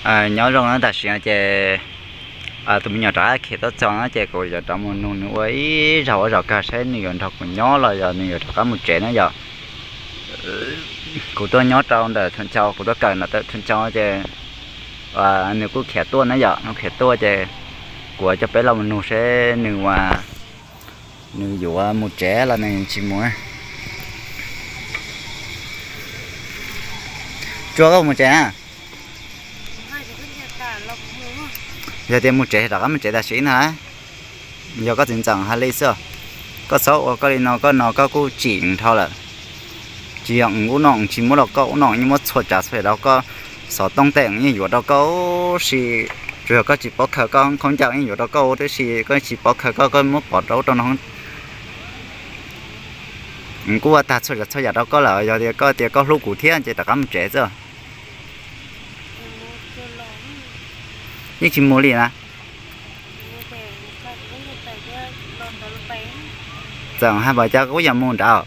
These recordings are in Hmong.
Nyob zoo na, tam sim no ces tus me nyuam rov qab khiav tuaj txog no ces kuv yuav rov mus nug nws ua ib zaug ua zaum kawg saib nws yuav nrog kuv nyob los yog nws yuav rov qab mus tsev na yom. Kuv tuaj nyob rau ntawm Thaj Nchau, kuv tuaj kawm ntawm Thaj Nchau ces nws kuj khiav tuaj na yom, nws khiav tuaj ces kuv coj peb los mus nug seb nws ua, nws yuav mus tsev los nws tsis mus. Tsuas koj mus tsev na? Yog tias mus tsev rov qab mus tsev tam sim no. Yog koj txiv ntxawm hais li xwb, koj txhob ua koj li no, koj no koj kuj tsim dhau lawm. Tsis yog ub no tsis muab rau koj, ub no yeej muab txhua tsav txhua yam rau koj, xov tooj tej yeej yuav rau koj, si tsuas yog koj tsis paub khaws koj khaub ncaws yeej yuav rau koj, tab sis koj tsis paub khaws koj, koj muab pov rau ub rau no. Kuj ua tag txhua tsav txhua yam rau koj lawm, yog tias koj tias koj hlub kuv thiab ces rov qab mus tsev xwb. Yeej tsis mus li na. Txawm hais npaum cas koj kuj yuav mus nrad.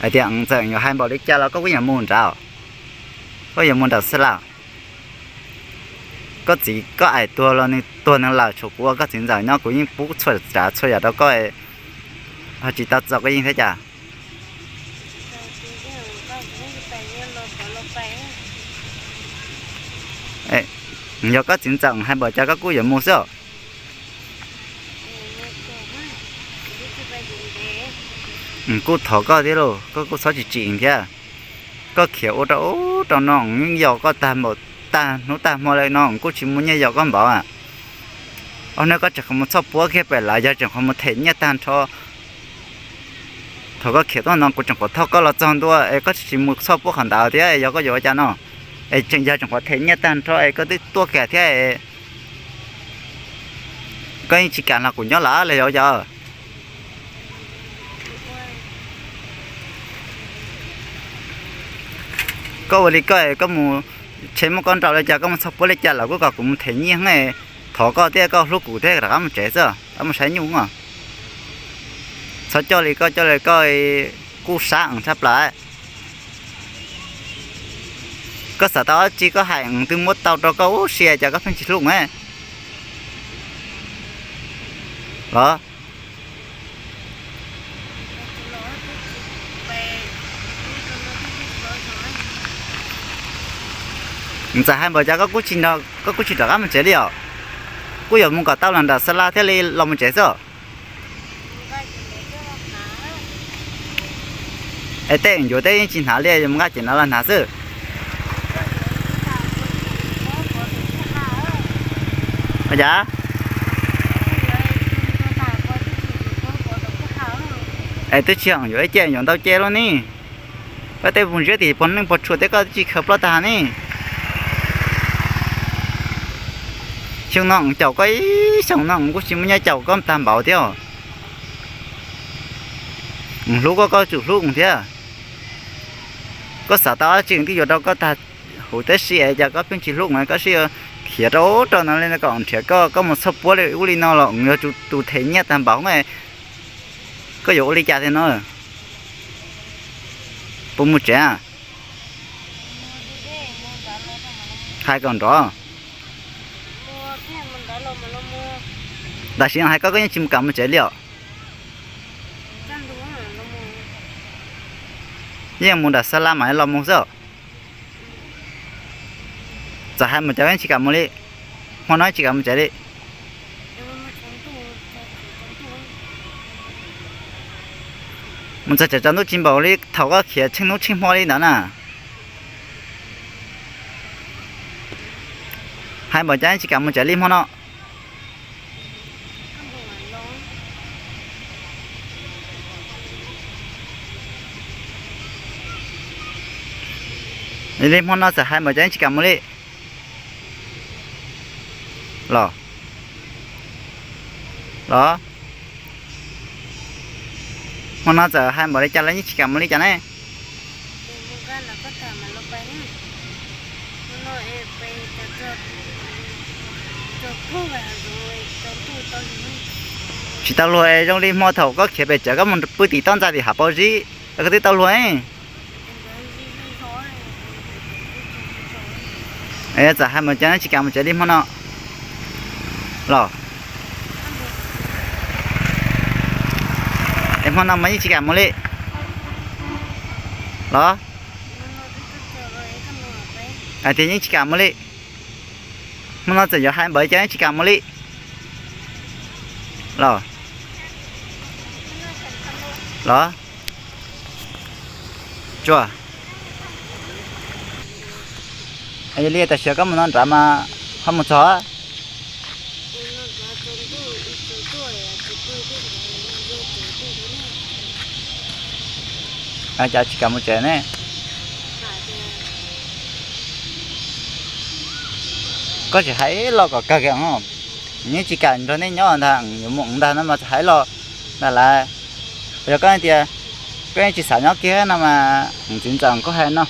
Hais tias txawm yuav hais npaum li cas los koj kuj yuav mus nrad. Koj yuav mus nram Xab Las. Koj txiv koj aim tuag los nws tuag nws lawm, tshuav kuv ua koj txiv ntxawm nyob kuv yeej pub txhua tsav txhua yam rau koj, ho tsis tau txo koj yeej thiab cas? Yog koj txiv ntxawm hais npaum cas koj kuj yuav mus xwb. Kuj thov koj thiab lauj, koj kuj txhob tsim tsim thiab. Koj khiav ua rau ub rau no yeej yog koj tag npaum, tag hnub tag hmo li no kuj tsis muaj nyiaj yog koj npaum. Ob hnub koj tseem qhov mus txhoj puab kiag pem lawv, yog tseem qhov mus them nyiaj tag nrho. Thaum koj khiav tuaj no kuv tseem qhov thauj koj los txog ntua es koj tsis mus txhoj puab qhov ntawd thiab, yog koj yuav ua cas no? Es tseem yog tseem qhov them nyiaj tag nrho es koj twb tuaj kiag thiab, koj yeej tsis kam los kuv nyob lawm los yog ua cas? Koj ua li koj, koj mus, tsheb muab koj nraus li cas, koj mus txhoj puab li cas los kuj kom kuv mus them nyiaj heev. Thov koj thiab, koj hlub kuv thiab, rov qab mus tsev xwb, rov qab mus saib nyuj os. Txhob coj li koj coj li koj, kuj sab heev tshaj plaws. Koj xav tau dab tsi koj hais, twb muab tau rau koj ub si cas koj pheej tsis hlub ne los? Txawm hais npaum cas koj kuj tsis rov qab mus tsev li os. Kuj yuav mus kom tau los nram Xab Las thiaj li los mus tsev xwb. Es tej yuav tej yeej tsis hnav li, yuav mus nqa cem no los hnav xwb. Ua cas? Es twb tsis yog yuav ib ce, yuav ntau ce luaj ne. Koj tej mus ziab tim pog neej pog tshua thiab koj tsis khaws ploj tag ne. Xyoo no caum koj ib xyoos no kuj tsis muaj nyiaj caum koj tag npaum thiab. Hlub koj koj tsum hlub thiab. Koj xav tau dab tsi twb yuav rau koj tag huv tib si es cas koj pheej tsis hlub, koj sib khiav rau rau no li kom nrhiav koj, koj mus txhoj puab li ub li no los yog tus them nyiaj tag npaum. Koj yuav ua li cas thiab no? Puas mus tsev? Hais kom nrov. Tam sim no hais koj, koj yeej tsis mus kam mus tsev li os. Yeej mus nram Xab Las mas los mus xwb. Txawm hais mus cas yeej tsis kam mus li. Hmo no tsis kam mus tsev li. Mus txog tsaus ntuj tsis npaum li thaum koj khiav tsheej hnub tsheej hmo li ntawd na. Hais npaum cas yeej tsis kam mus tsev li hmo no. Li hmo no txawm hais npaum cas yeej tsis kam mus li. Los, los, hmo no txawm hais npaum li cas los yeej tsis kam mus li cas ne? Tsis tau luag es zoo li hmo thaum koj khiav pem tsev koj mus pw tim toj ntxa tim hav paus zib, koj twb tau luag. Txawm hais mus ces neb tsis kam mus tsev li hmo no los? Es hmo no mas yeej tsis kam mus li los? Hais tias yeej tsis kam mus li. Hmo no txawm yuav hais npaum cas yeej tsis kam mus li los? Los? Tsuas. Yog li tam sim koj mus no nrad mas ho mus txog. Cas tsis kam mus tsev ne? Koj tsis hais los kom kawg kiag os. Yeej tsis kam nrog nej nyob ntag, yuav mus ntag no mas txawm hais los ntag lauj. Yog koj tias koj yeej tsis xav nyob kiag no mas txiv ntxawm koj hais no,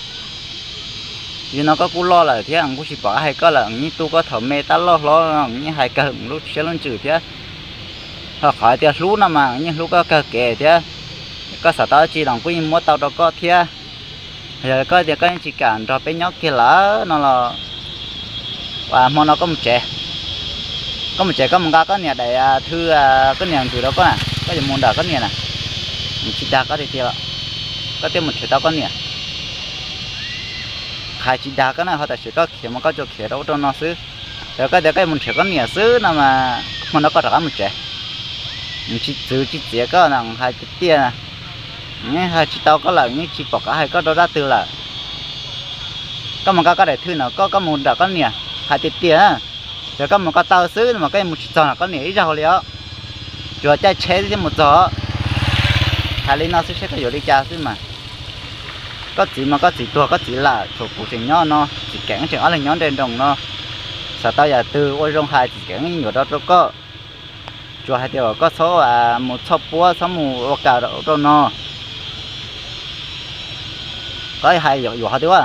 yog no koj kuj loj lawm thiab kuj tsis pom qab hais koj lawm, yeej tu koj thaum me tab loj hlob, yeej hais kawg lub siab lub ntsws thiab. Ho qhov tias hlub no mas yeej hlub koj kawg kev thiab, koj xav tau dab tsi los kuj yeej muab tau rau koj thiab. Yog koj tias koj yeej tsis kam nrog peb nyob kiag lawm no los, hmo no koj mus tsev, koj mus tsev koj mus nqa koj niam daim thw koj niam ntxim rau koj na, koj yuav mus nrog koj niam na. Tsis dag koj tiag tiag los koj thiaj mus nrhiav tau koj niam. Hais tsis dag koj na, ho tam sim koj khiav mas koj tsuas khiav rau ub rau no xwb. Yog koj tias koj yuav mus nrhiav koj niam xwb no mas hmo no koj rov qab mus tsev. Tsis txwv tsis txiav koj na, hais tiag tiag, hais tsis tau koj lawm, yeej tsis pom qab hais koj rau zaj twg lawm. Koj mus nqa koj daim thw no koj, koj mus nrog koj niam, hais tiag tiag. Yog koj mus ko taw xwb no mas koj yeej mus tsis txog nrog koj niam ib zaug li os. Tsuas caij tsheb thiaj mus txog. Hais li no xwb saib koj yuav li cas xwb mas. Koj txiv mas koj txiv tuag koj txiv lawm, tshuav kuv tseem nyob no, txiv keev tseem ob leeg nyob nte nroos no. Xav tau yam twg ua zoo hais txiv keev yeej yuav rau rau koj. Tsuas hais tias koj txhob mus txhoj puab txhob mus ua kam rau no. Koj hais yuav qhov twg a?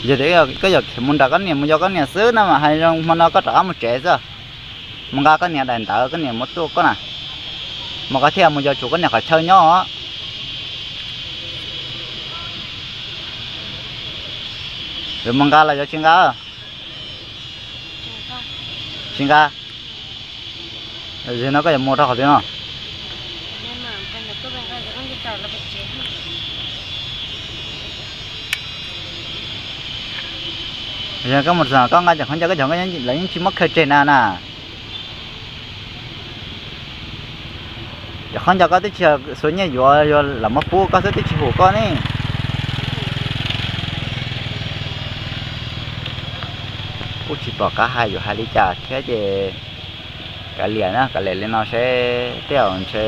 Yog tias koj yuav khiav mus nrog koj niam mus yos koj niam xwb no mas hais zoo hmo no koj rov qab mus tsev xwb. Mus nqa koj niam daim ntawv koj niam muab tuaj koj na, mas koj thiaj mus yos tsum koj niam qhov chaw nyob os. Yuav mus nqa los yuav tsis nqa? Tsis nqa. Yog no koj yuav mus rau qhov twg no? Yog koj mus txog koj nqa cov khaub ncaws koj cov khaub ncaws lawv yeej tsis muab khaws tseg na na. Cov khaub ncaws koj twb tsis xuas nyiaj yuav, yuav lawv muab pub koj xwb twb tsis hum koj ne. Kuj tsis pom qab hais yuav hais li cas thiab ces kav liam na, kav liam li no seb tej zaum ntshe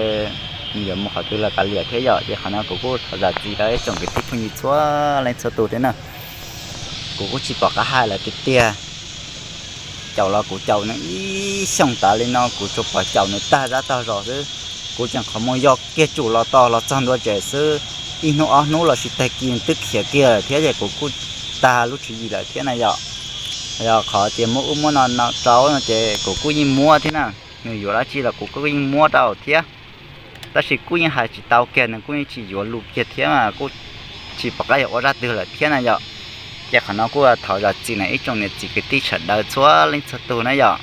nws yuav mus qhov twg los kav liam thiab yom. Ces qhov no kuv kuj thov zam txim rau ib tsoom kwv tij phooj ywg txhua leej txhua tus thiab na. Kuv kuj tsis pom qab hais lawm tiag tiag. Caum los kuv caum nws ib xyoos tas li no kuv tsuas pom caum nws tag zab tag zos xwb. Kuv tseem qhov muag yos kiag tsum los tos los txog ntua tsev xwb, ib hnub ob hnub los sis tag kis twb khiav kiag lawm thiab ces kuv kuj tag lub tswv yim lawm thiab na yom. Yog qhov tias muab ub muab no rau no ces kuv kuj yeej muab thiab na, nws yuav dab tsi los kuv kuj yeej muab rau thiab. Tab sis kuj yeej hais tsis tau kiag, nws kuj yeej tsis yuav lus kiag thiab mas kuj tsis pom qab yuav ua zaj twg lawm thiab na yom. Ces qhov no kuj thov zam txim na ib tsoom niam txiv kwv tij sawv daws txhua leej txhua tus na yom.